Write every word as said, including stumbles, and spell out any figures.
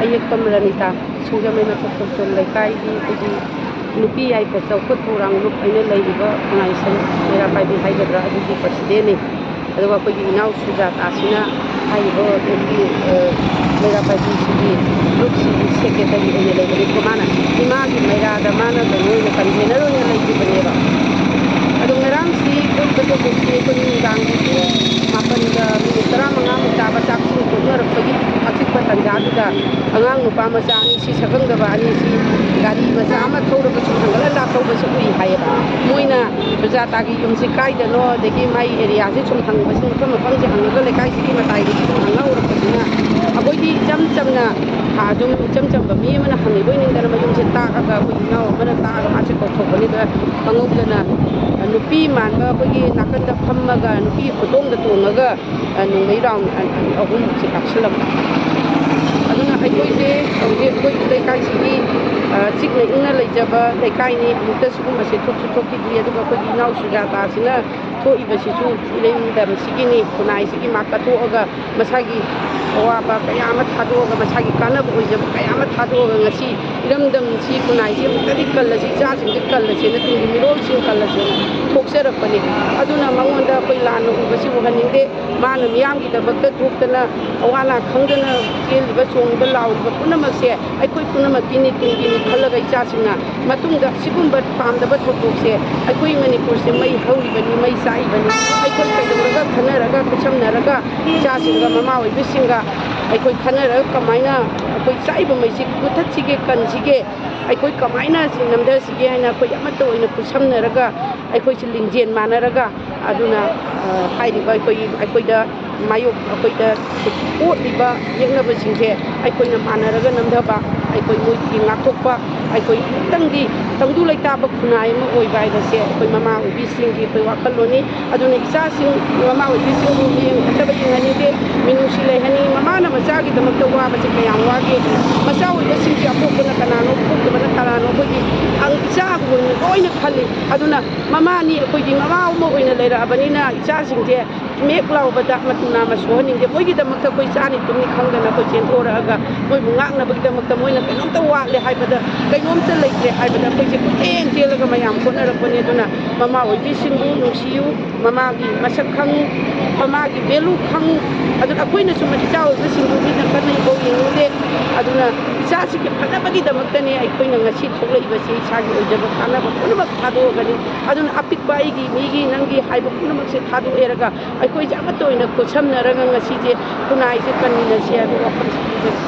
ꯑꯌꯦꯛꯄꯝ ꯔꯅꯤꯇꯥ, ꯁꯤꯡꯖꯃꯩ ꯃꯊꯛ ꯊꯣꯡꯖꯣꯝ ꯂꯩꯀꯥꯏꯒꯤ ꯑꯩꯈꯣꯏꯒꯤ ꯅꯨꯄꯤ ꯌꯥꯏꯐ ꯆꯥꯎꯈꯠ ꯊꯧꯔꯥꯡ ꯂꯨꯞ ꯑꯩꯅ ꯂꯩꯔꯤꯕ ꯈꯣꯡꯅꯥꯏ ꯁꯟ ꯃꯩꯔꯥ ꯄꯥꯏꯕꯤ ꯍꯥꯏꯒꯗ꯭ꯔꯥ, ꯑꯗꯨꯒꯤ ꯄ꯭ꯔꯁꯤꯗꯦꯟꯅꯤ꯫ ꯑꯗꯨꯒ ꯑꯩꯈꯣꯏꯒꯤ ꯏꯅꯥꯎ ꯁꯨꯖꯥꯇꯥꯁꯤꯅ ꯍꯥꯏꯔꯤꯕ ꯑꯩꯈꯣꯏꯒꯤ, ꯑ, ꯃꯩꯔꯥ ꯄꯥꯏꯕꯤꯁꯤꯒꯤ ꯂꯨꯞꯁꯤꯒꯤ ꯁꯦꯀ꯭ꯔꯦꯇꯔꯤ ꯑꯣꯏꯅ ꯂꯩꯕꯅꯤꯀꯣ꯫ ꯃꯥꯅ ꯏꯃꯥꯒꯤ ꯃꯩꯔꯥꯗ ꯃꯥꯅ ꯀꯩꯅꯣ ꯑꯣꯏꯅ ꯀꯟꯚꯦꯅꯔ ꯑꯣꯏꯅ ꯂꯩꯈꯤꯕꯅꯦꯕ꯫ ꯑꯗꯣ ꯉꯔꯥꯡꯁꯤ ꯊꯣꯛꯏꯕ ꯊꯧꯗꯣꯛꯁꯤ ꯑꯩꯈꯣꯏ ꯅꯨꯡꯗꯥꯡꯒꯤ ꯄꯨꯡ ꯃꯥꯄꯟꯒ ꯃꯤꯅꯤꯠ ꯇꯔꯥꯃꯉꯥꯃꯨꯛ ꯇꯥꯕ ꯆꯥꯛꯁꯤꯡ ꯇꯣꯛꯅꯔꯛꯄꯒꯤ ꯑꯆꯤꯛꯄ ꯇꯥꯟꯖꯥꯗꯨꯗ ꯑꯉꯥꯡ ꯅꯨꯄꯥ ꯃꯆꯥ ꯑꯅꯤꯁꯤ, ꯁꯛꯈꯪꯗꯕ ꯑꯅꯤꯁꯤ ꯒꯥꯔꯤ ꯃꯆꯥ ꯑꯃ ꯊꯧꯔꯒ ꯁꯨꯝ ꯍꯪꯒꯠ ꯍꯟꯗꯥ ꯊꯧꯕꯁꯨ ꯎꯏ ꯍꯥꯏꯌꯦꯕ꯫ ꯃꯣꯏꯅ ꯁꯨꯖꯥꯇꯥꯒꯤ ꯌꯨꯝꯁꯤ ꯀꯥꯏꯗꯅꯣ, ꯑꯗꯒꯤ ꯃꯥꯏ ꯑꯦꯔꯤꯌꯥꯁꯤ ꯁꯨꯝ ꯍꯪꯕꯁꯤ, ꯃꯐꯝ ꯃꯐꯝꯁꯦ ꯍꯪꯉꯒ ꯂꯩꯀꯥꯏꯁꯤꯒꯤ ꯃꯇꯥꯏꯗꯒꯤ ꯁꯨꯝ ꯍꯪꯉ ꯍꯧꯔꯛꯄꯁꯤꯅ ꯑꯩꯈꯣꯏꯗꯤ ꯏꯆꯝ ꯆꯝꯅ, ꯑꯗꯨꯝ ꯏꯆꯝ ꯆꯝꯕ ꯃꯤ ꯑꯃꯅ ꯍꯪꯉꯤꯕꯣꯏ ꯅꯤꯡꯗꯅ ꯃꯌꯨꯝꯁꯦ ꯇꯥꯛꯑꯒ ꯑꯩꯈꯣꯏ ꯏꯅꯥꯎ ꯑꯃꯅ ꯇꯥꯛꯑꯒ ꯃꯥꯁꯦ ꯀꯧꯊꯣꯛꯄꯅꯤꯗ ꯈꯪꯍꯧꯗꯅ ꯅꯨꯄꯤ ꯃꯥꯟꯕ ꯑꯩꯈꯣꯏꯒꯤ ꯅꯥꯀꯟꯗ ꯐꯝꯃꯒ ꯅꯨꯄꯤ ꯈꯨꯇꯣꯡꯗ ꯇꯣꯡꯉꯒ ꯅꯣꯡꯃꯩ ꯔꯥꯎꯟ ꯑꯍꯨꯝꯃꯨꯛꯁꯦ ꯀꯥꯞꯁꯤꯜꯂꯝꯕ꯫ ꯑꯗꯨꯅ ꯑꯩꯈꯣꯏꯁꯦ ꯍꯧꯖꯤꯛ ꯑꯩꯈꯣꯏꯒꯤ ꯂꯩꯀꯥꯏꯁꯤꯒꯤ, ꯑ, ꯆꯤꯛꯅ ꯏꯪꯅ ꯂꯩꯖꯕ ꯂꯩꯀꯥꯏꯅꯤ꯫ ꯑꯃꯨꯛꯇ ꯁꯤꯒꯨꯝꯕꯁꯦ ꯊꯣꯛꯁꯨ ꯊꯣꯛꯈꯤꯗ꯭ꯔꯤ꯫ ꯑꯗꯨꯒ ꯑꯩꯈꯣꯏꯒꯤ ꯏꯅꯥꯎ ꯁꯨꯖꯥꯇꯥꯁꯤꯅ ꯊꯣꯛꯏꯕꯁꯤꯁꯨ ꯏꯔꯝꯗꯝꯁꯤꯒꯤꯅꯤ꯫ ꯈꯨꯟꯅꯥꯏꯁꯤꯒꯤ ꯃꯥ ꯀꯠꯊꯣꯛꯑꯒ ꯃꯁꯥꯒꯤ ꯑꯋꯥꯕ ꯀꯌꯥ ꯑꯃ ꯊꯥꯗꯣꯛꯑꯒ, ꯃꯁꯥꯒꯤ ꯀꯥꯟꯅꯕ ꯑꯣꯏꯖꯕ ꯀꯌꯥ ꯑꯃ ꯊꯥꯗꯣꯛꯑꯒ ꯉꯁꯤ ꯏꯔꯝꯗꯝꯁꯤ, ꯈꯨꯟꯅꯥꯏꯁꯤ ꯑꯃꯨꯛꯇꯗꯤ ꯀꯜꯂꯁꯤ, ꯏꯆꯥꯁꯤꯡꯁꯤ ꯀꯜꯂꯁꯦꯅ, ꯇꯨꯡꯒꯤ ꯃꯤꯔꯣꯜꯁꯤꯡ ꯀꯜꯂꯁꯦꯅ ꯊꯣꯛꯆꯔꯛꯄꯅꯤ꯫ ꯑꯗꯨꯅ ꯃꯉꯣꯟꯗ ꯑꯩꯈꯣꯏ ꯂꯥꯟꯅ ꯎꯕꯁꯤ ꯎꯍꯟꯅꯤꯡꯗꯦ꯫ ꯃꯥꯅ ꯃꯤꯌꯥꯝꯒꯤꯗꯃꯛꯇ ꯊꯣꯛꯇꯅ ꯑꯋꯥ ꯑꯅꯥ ꯈꯪꯗꯅ ꯆꯦꯜꯂꯤꯕ, ꯆꯣꯡꯂꯤꯕ, ꯂꯥꯎꯔꯤꯕ ꯄꯨꯝꯅꯃꯛꯁꯦ ꯑꯩꯈꯣꯏ ꯄꯨꯝꯅꯃꯛꯀꯤꯅꯤ, ꯇꯨꯡꯒꯤꯅꯤ ꯈꯜꯂꯒ ꯏꯆꯥꯁꯤꯡꯅ ꯃꯇꯨꯡꯗ ꯁꯤꯒꯨꯝꯕ ꯄꯥꯝꯗꯕ ꯊꯧꯗꯣꯛꯁꯦ, ꯑꯩꯈꯣꯏ ꯃꯅꯤꯄꯨꯔꯁꯦ ꯃꯩ ꯍꯧꯔꯤꯕꯅꯤ, ꯃꯩ ꯆꯥꯛꯏꯕꯅꯤ, ꯑꯩꯈꯣꯏ ꯀꯩꯗꯧꯔꯒ ꯈꯟꯅꯔꯒ ꯈꯨꯠꯁꯝꯅꯔꯒ ꯏꯆꯥꯁꯤꯡꯒ ꯃꯃꯥ ꯑꯣꯏꯕꯁꯤꯡꯒ ꯑꯩꯈꯣꯏ ꯈꯟꯅꯔꯒ ꯀꯃꯥꯏꯅ ꯑꯩꯈꯣꯏ ꯆꯥꯛꯏꯕ ꯃꯩꯁꯤ ꯃꯨꯊꯠꯁꯤꯒꯦ, ꯀꯟꯁꯤꯒꯦ, ꯑꯩꯈꯣꯏ ꯀꯃꯥꯏꯅ ꯁꯤ ꯅꯝꯊꯁꯤꯒꯦ ꯍꯥꯏꯅ ꯑꯩꯈꯣꯏ ꯑꯃꯠꯇ ꯑꯣꯏꯅ ꯈꯨꯠꯁꯝꯅꯔꯒ ꯑꯩꯈꯣꯏꯁꯤ ꯂꯤꯡꯖꯦꯜ ꯃꯥꯟꯅꯔꯒ, ꯑꯗꯨꯅ, ꯑ, ꯍꯥꯏꯔꯤꯕ ꯑꯩꯈꯣꯏ, ꯑꯩꯈꯣꯏꯗ ꯃꯥꯌꯣꯛ-, ꯑꯩꯈꯣꯏꯗ ꯑꯣꯠꯂꯤꯕ ꯌꯦꯛꯅꯕꯁꯤꯡꯁꯦ ꯑꯩꯈꯣꯏꯅ ꯃꯥꯟꯅꯔꯒ ꯅꯝꯊꯕ, ꯑꯩꯈꯣꯏ ꯃꯣꯏꯒꯤ ꯉꯥꯛꯊꯣꯛꯄ, ꯑꯩꯈꯣꯏ ꯑꯃꯨꯛꯇꯪꯗꯤ ꯇꯪꯗꯨ ꯂꯩꯇꯥꯕ ꯈꯨꯟꯅꯥꯏ ꯑꯃ ꯑꯣꯏꯕ ꯍꯥꯏꯕꯁꯦ ꯑꯩꯈꯣꯏ ꯃꯃꯥ ꯑꯣꯏꯕꯤꯁꯤꯡꯒꯤ ꯑꯩꯈꯣꯏ ꯋꯥꯈꯜꯂꯣꯟꯅꯤ꯫ ꯑꯗꯨꯅ ꯏꯆꯥꯁꯤꯡ, ꯃꯃꯥ ꯑꯣꯏꯕꯤꯁꯤꯡꯕꯨ ꯃꯤꯠꯌꯦꯡ ꯐꯠꯇꯕ ꯌꯦꯡꯍꯟꯅꯤꯡꯗꯦ, ꯃꯤꯅꯨꯡꯁꯤ ꯂꯩꯍꯟꯅꯤ꯫ ꯃꯃꯥꯅ ꯃꯆꯥꯒꯤꯗꯃꯛꯇ ꯋꯥꯕꯁꯦ ꯀꯌꯥꯝ ꯋꯥꯒꯦ? ꯃꯆꯥ ꯑꯣꯏꯕꯁꯤꯡꯁꯤ ꯑꯄꯣꯛꯄꯅ ꯀꯅꯥꯅꯣ, ꯄꯣꯛꯇꯕꯅ ꯀꯅꯥꯅꯣ? ꯑꯩꯈꯣꯏꯒꯤ ꯑꯪ-, ꯏꯆꯥ ꯑꯣꯏꯅ ꯂꯣꯏꯅ ꯈꯜꯂꯤ꯫ ꯑꯗꯨꯅ ꯃꯃꯥꯅꯤ, ꯑꯩꯈꯣꯏꯗꯤ ꯃꯃꯥ ꯑꯃ ꯑꯣꯏꯅ ꯂꯩꯔꯛꯑꯕꯅꯤꯅ ꯏꯆꯥꯁꯤꯡꯁꯦ ꯃꯦꯛ ꯂꯥꯎꯕꯗ ꯃꯇꯨ ꯅꯥꯝꯃ ꯁꯣꯛꯍꯟꯅꯤꯡꯗꯦ꯫ ꯃꯣꯏꯒꯤꯗꯃꯛꯇ ꯑꯩꯈꯣꯏ ꯆꯥꯅꯤ ꯊꯨꯝꯅꯤ ꯈꯪꯗꯅ ꯑꯩꯈꯣꯏ ꯆꯦꯟꯊꯣꯔꯛꯑꯒ ꯃꯣꯏꯕꯨ ꯉꯥꯛꯅꯕꯒꯤꯗꯃꯛꯇ ꯃꯣꯏꯅ ꯀꯩꯅꯣꯝꯇ ꯋꯥꯠꯂꯦ ꯍꯥꯏꯕꯗ, ꯀꯩꯅꯣꯝꯇ ꯂꯩꯇ꯭ꯔꯦ ꯍꯥꯏꯕꯗ ꯑꯩꯈꯣꯏꯁꯦ ꯀꯣꯏꯆꯦꯟ ꯆꯦꯜꯂꯒ ꯃꯌꯥꯝ ꯍꯣꯠꯅꯔꯛꯄꯅꯦ꯫ ꯑꯗꯨꯅ ꯃꯃꯥ ꯑꯣꯏꯕꯤꯁꯤꯡꯕꯨ ꯅꯨꯡꯁꯤꯌꯨ, ꯃꯃꯥꯒꯤ ꯃꯁꯛ ꯈꯪꯉꯨ, ꯃꯃꯥꯒꯤ value ꯈꯪꯉꯨ꯫ ꯑꯗꯨꯅ ꯑꯩꯈꯣꯏꯅꯁꯨ ꯃ-, ꯏꯆꯥ ꯑꯣꯏꯕꯁꯤꯡꯗꯨꯒꯤꯗ ꯀꯟꯅ ꯏꯍꯧ ꯌꯦꯡꯍꯧꯗꯦ꯫ ꯑꯗꯨꯅ ꯏꯆꯥꯁꯤꯡꯒꯤ ꯐꯅꯕꯒꯤꯗꯃꯛꯇꯅꯦ ꯑꯩꯈꯣꯏꯅ ꯉꯁꯤ ꯊꯣꯛꯂꯛꯏꯕꯁꯤ꯫ ꯏꯁꯥꯒꯤ ꯑꯣꯏꯖꯕ ꯀꯥꯟꯅꯕ ꯄꯨꯝꯅꯃꯛ ꯊꯥꯗꯣꯛꯑꯒꯅꯤ꯫ ꯑꯗꯨꯅ ꯑꯄꯤꯛꯄ ꯑꯩꯒꯤ, ꯃꯤꯒꯤ, ꯅꯪꯒꯤ ꯍꯥꯏꯕ ꯄꯨꯝꯅꯃꯛꯁꯦ ꯊꯥꯗꯣꯛꯑꯦꯔꯒ ꯑꯩꯈꯣꯏꯁꯦ ꯑꯃꯠꯇ ꯑꯣꯏꯅ ꯈꯨꯠꯁꯝꯅꯔꯒ ꯉꯁꯤꯁꯦ ꯈꯨꯟꯅꯥꯏꯁꯦ ꯀꯟꯃꯤꯟꯅꯁꯤ ꯍꯥꯏꯕ ꯋꯥꯐꯝꯁꯦ ꯄꯤꯖꯔꯤ꯫